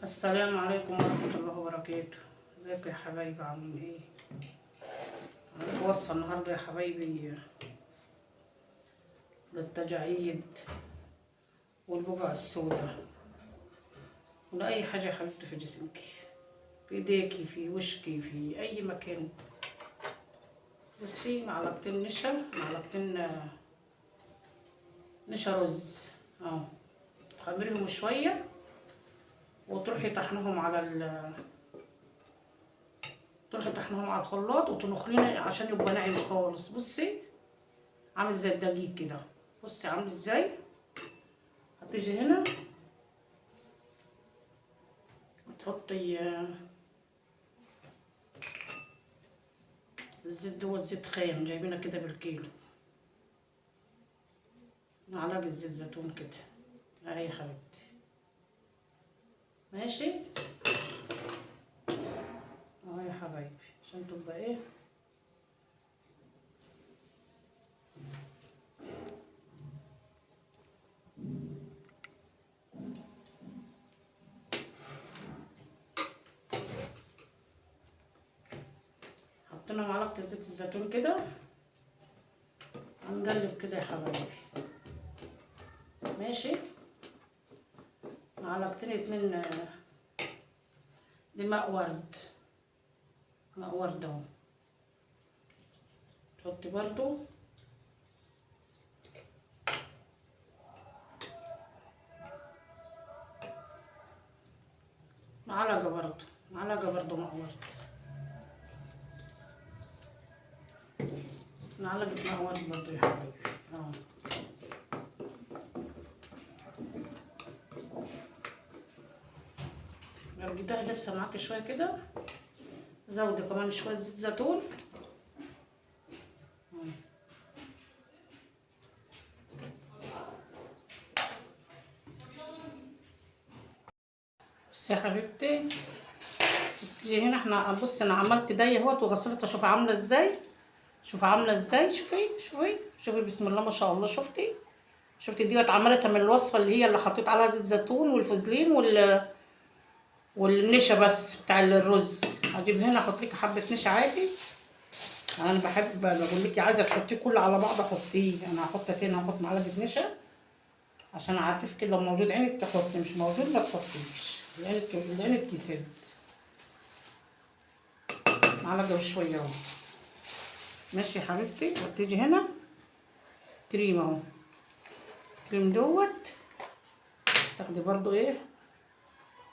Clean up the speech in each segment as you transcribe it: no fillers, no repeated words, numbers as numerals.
السلام عليكم ورحمة الله وبركاته. ازيكم يا حبايبي؟ عاملين ايه؟ عندكم وصفة النهاردة يا حبايبي للتجاعيد والبقع السوداء ولا اي حاجة يا حبيبتي في جسمك، في ايديكي، في وشكي، في اي مكان. بصي، معلقتين نشا، معلقتين نشا رز اهو، تخمريهم شوية وتروحي طحنهم على تروحي طحنهم على الخلاط وتنخليه عشان يبقى ناعم خالص. بصي عامل زي الدقيق كده، بصي عامل ازاي. هتيجي هنا وتحطي الزيت دوت، زيت خام جايبينه كده بالكيلو، معلقة زيت زيتون كده اهي يا حبيبتي. ماشي اهو يا حبايبي عشان تبقى ايه، حطينا معلقة زيت الزيتون كده، هنقلب كده يا حبايبي. ماشي، معلقتين 2 دي ماء ورد، ماء ورد اهو، تحطي برضو معلقة برضو، معلقة برضو ماء ورد، معلقة ماء ورد برضو يا حبايبي اهو. لو جبتها لابسه معاكي شوية كده، زودي كمان شوية زيت زيتون. بصي يا حبيبتي، تيجي هنا احنا بصي انا عملت دي اهوت وغسلتها، شوفي عامله ازاي، شوفي عامله ازاي، شوفي شوفي شوفي بسم الله ما شاء الله. شفتي شفتي ديت عملتها من الوصفة اللي هي اللي حطيت عليها زيت زيتون والفازلين والنشا بس بتاع الرز. هجيب هنا احط لك حبه نشا عادي، انا بحب بقول لك عايزه تحطيه كله على بعض حطيه، انا هحط تاني، هحط معلقه نشا عشان اعرفك لو موجود عينك تحطي، مش موجود ما تحطيش، العينك يسد. معلقه وشوية اهو. ماشي يا حبيبتي. وتيجي هنا كريم اهو، كريم دوت تاخدي برضو ايه،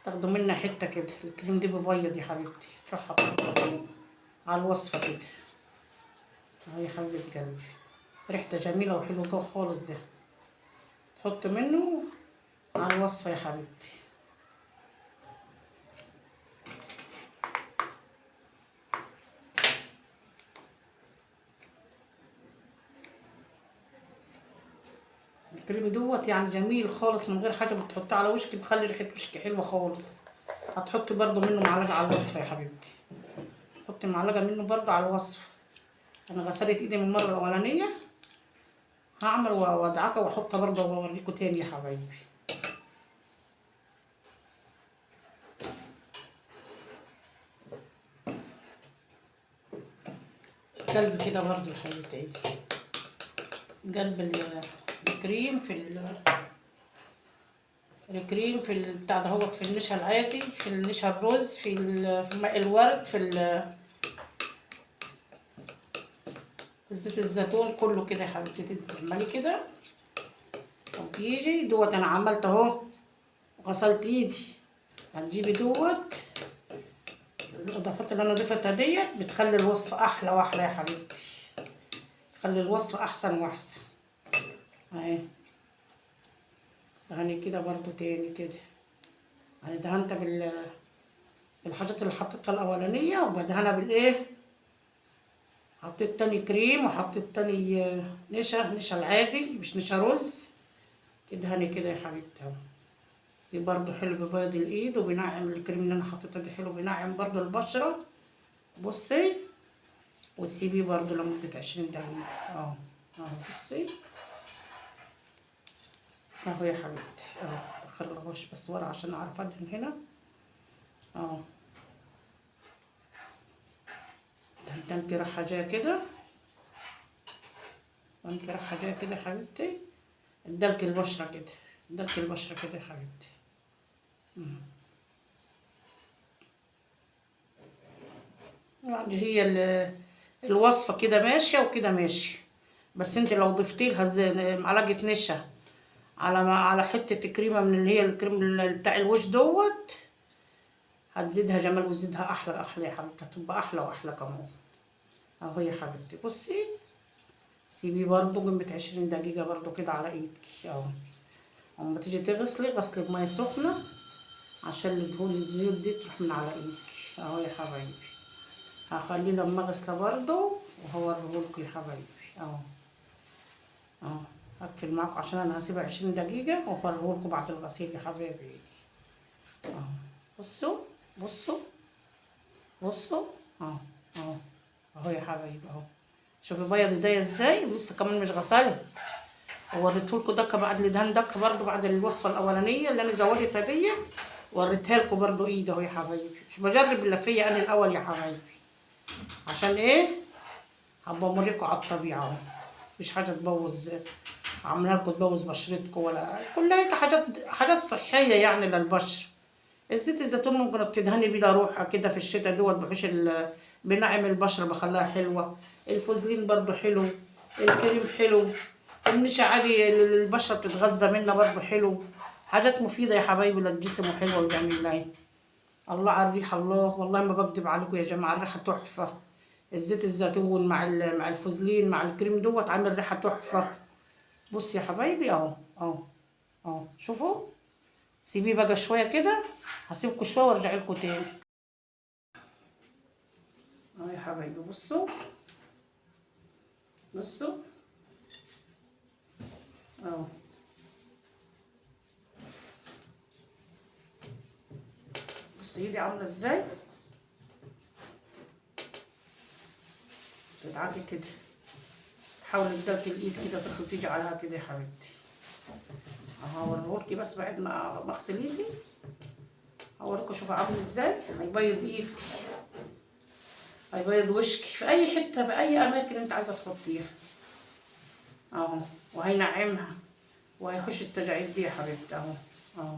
تاخدوا منها حتة كده، الكريم دي بيبيض يا حبيبتي، تروح حاطه على الوصفة كده اهو يا حبيبه قلبي، ريحته جميلة وحلوه خالص ده، تحط منه على الوصفة يا حبيبتي. الكريم دوت يعني جميل خالص من غير حاجة، بتحطيه على وشك بيخلي ريحه وشك حلوة خالص. هتحطي برضو منه معلقه على الوصفة يا حبيبتي، حطي معلقه منه برضو على الوصفة. انا غسلت ايدي من المرة الاولانية، هعمل وادعكه واحطها برضو واوريكم تاني يا حبايبي. قلب كده برضو يا حبيبتي، قلب الكريم في الكريم في بتاع ده هوت، في النشا العادي، في النشا الرز، في ماء الورد، في زيت الزيتون، كله كده يا حبيبتي تعملي كده وبيجي دوت. انا عملت اهو، غسلت ايدي. هتجيبي دوت الاضافات اللي انا ضفتها ديت، بتخلي الوصفة احلى واحلى يا حبيبتي، تخلي الوصفة احسن واحسن اهي. دهني كده برضو تاني كده، يعني دهنت بالحاجات اللي حطيتها الاولانية، وبدهنها بالايه، حطيت تاني كريم وحطيت تاني نشا، نشا العادي مش نشا رز. تدهني كده يا حبيبتي اهو. دي برضو حلو ببيض الايد وبينعم الكريم اللي انا حطيتها دي، حلو بينعم برضو البشرة. بصي وتسيبيه برضو لمدة 20 دقيقة اهو اهو. بصي اهو يا حبيبتي اهو، دخل الغش بس ورا عشان اعرف ادهن هنا. اهو. دهنتي رايحة جاية كده، وانت رايحة جاية كده يا حبيبتي. ادالك البشرة كده، ادالك البشرة كده يا حبيبتي. يعني هي الوصفة كده ماشية وكده ماشية، بس انت لو ضفتي لها معلقه نشا على حتة كريمة من اللي هي الكريم بتاع الوش دوت، هتزيدها جمال وتزيدها احلى احلى يا حبيبتي، هتبقى احلى واحلى كمان اهو يا حبيبتي. بصي سيبيه برضو قيمة 20 دقيقة برضو كده على ايدك اهو. اما تيجي تغسلي غسلي بمية سخنة عشان الدهون الزيوت دي تروح من على ايدك اهو يا حبايبي. هخليه لما اغسله برضو وهوريهولكوا يا حبايبي اهو اهو. هقفل معاكم عشان انا هسيبها 20 دقيقة وهوريهولكوا بعد الغسيل يا حبايبي اهو. بصوا بصوا بصوا اهو اهو اهو يا حبايبي اهو. شوفي بيض ايديا ازاي، ولسه كمان مش غسلت. ووريتهولكوا دكه بعد الدهان دكه برضو بعد الوصفة الاولانية اللي انا زودتها دي، وريتها لكم برضو ايد اهو يا حبايبي. مش بجرب اللي فيا انا الاول يا حبايبي، عشان ايه؟ هبقى اوريكم على الطبيعة اهو، مش حاجة تبوظ عاملاها لكم تبوظ بشرتكم ولا كلها حاجات صحية يعني للبشره. الزيت الزيتون ممكن تدهني بيه لروحها كده في الشتاء دوت، بحوش بنعم البشرة بخليها حلوة. الفوزلين برضو حلو، الكريم حلو، النشا عادي البشرة بتتغذى منها برضو حلو. حاجات مفيدة يا حبايبي للجسم وحلوه وجميلة اهي. الله على الريحة، الله والله ما بكدب عليكم يا جماعة، الريحة تحفة. الزيت الزيتون مع الفوزلين مع الكريم دوت عامل ريحه تحفة. بص يا حبايبي اهو اهو اهو، شوفوا. سيبيه بقى شوية كده، هسيبكم شوية وارجع لكم تاني اهو يا حبايبي. بصوا بصوا اهو، بصي ايدي عامله ازاي، تدعكي كده، تحاولي تدلكي الايد كده تروحي وتيجي عليها كده يا حبيبتي اهو. هوريهولكي بس بعد ما اغسل ايدي هوريكم. شوفوا عامل ازاي، هيبيض ايدك، هيبيض وشك في اي حتة في اي اماكن انت عايزه تحطيها اهو، وهينعمها وهيخش التجاعيد دي يا حبيبتي اهو اهو.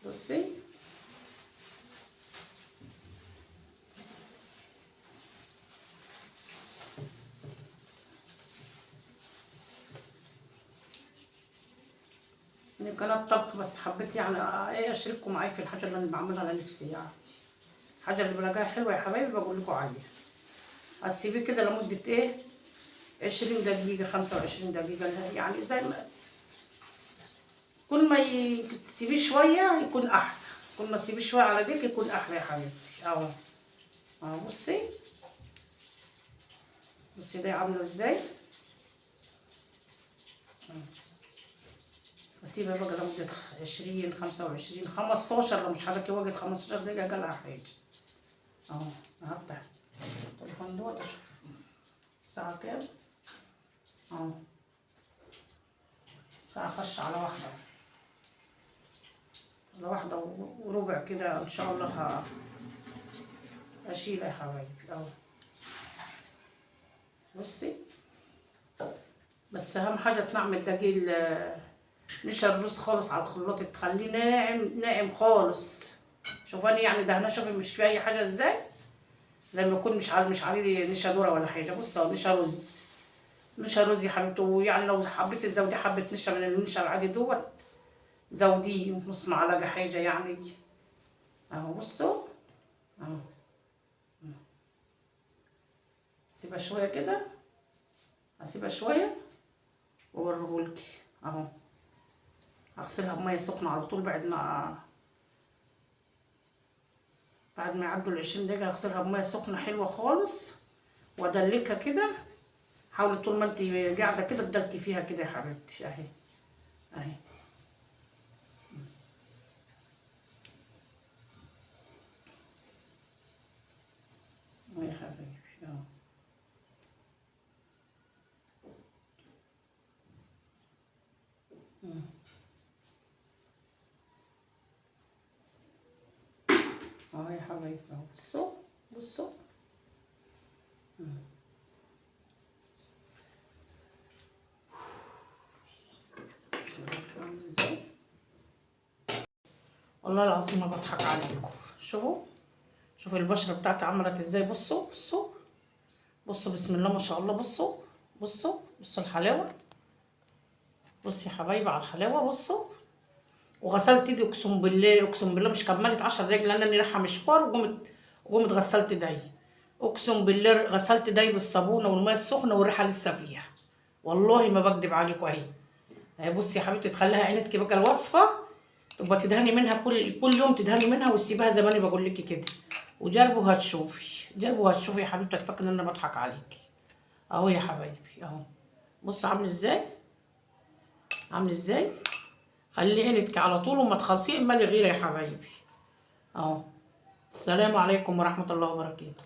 بصي من قناة طبخ، بس حبيت يعني ايه اشارككم معايا في الحاجة اللي انا بعملها لنفسي، يعني الحاجة اللي بلاقيها حلوة يا حبايبي بقول لكم عليها. هسيبيه كده لمدة ايه 20 دقيقة 25 دقيقة، يعني زي ما كل ما تسيبيه شوية يكون احسن، كل ما تسيبيه شوية على ديك يكون احلى يا حبيبتي اهو اهو. بصي بصي ده عاملة ازاي. اسيبها بقى لمدة 20 25 15، لو مش حضرتك وقت 15 دقيقة قالها حاجة اهو. هفتح التليفون دوت اشوف الساعة كام اهو. الساعة خش على واحدة، على 1:15 كده ان شاء الله هشيلها يا حبايبي اهو. بصي بس اهم حاجة تنعم الدقيق، نشا الرز خالص على الخلاط، تخليه ناعم ناعم خالص. شوفاني يعني دهناه، شوفي مش فيه اي حاجة ازاي، زي ما يكون مش عليه نشا ذره ولا حاجة. بص اهو نشا رز، نشا رز يا حبيبتي. ويعني لو حبيتي تزودي حبه نشا من النشا العادي دوت زوديه نص معلقه حاجة يعني اهو. بصوا اهو، سيبها شوية كده، هسيبها شوية واوريهولكي اهو. هغسلها بميه سخنة على طول بعد ما يعدوا 20 دقيقة. هغسلها بميه سخنة حلوة خالص وادلكها كده. حاولي طول ما انت قاعدة كده تدلكي فيها كده يا حبيبتي اهي اهي. يا حبيبي اهو. اهو يا حبايبي اهو. بصوا بصوا. عامل ازاي؟ والله العظيم ما بضحك عليكم. شوفوا شوفوا البشرة بتاعتي عملت ازاي. بصوا بصوا بصوا، بسم الله ما شاء الله. بصوا بصوا بصوا الحلاوة. بصوا يا حبايبي على الحلاوة. بصوا، وغسلت ايدي اقسم بالله، اقسم بالله مش كملت 10 دقايق لان انا رايحة مشوار، وقمت غسلت ايدي. اقسم بالله غسلت ايدي بالصابونه والمية السخنة والريحه لسه فيها، والله ما بكدب عليكم. اهي اهي. بصي يا حبيبتي، تخليها عينتك بقى الوصفة، تبقى تدهني منها كل يوم، تدهني منها وتسيبها زي ما انا بقول لك كده، وجربوا هتشوفي، جربوا هتشوفي يا حبيبتي، هتفكري ان انا بضحك عليكي. اهو يا حبايبي اهو. بص عامل ازاي، عامل ازاي. خلي عينتك على طول وما تخلصيه، مالي غيره يا حبايبي اهو. السلام عليكم ورحمة الله وبركاته.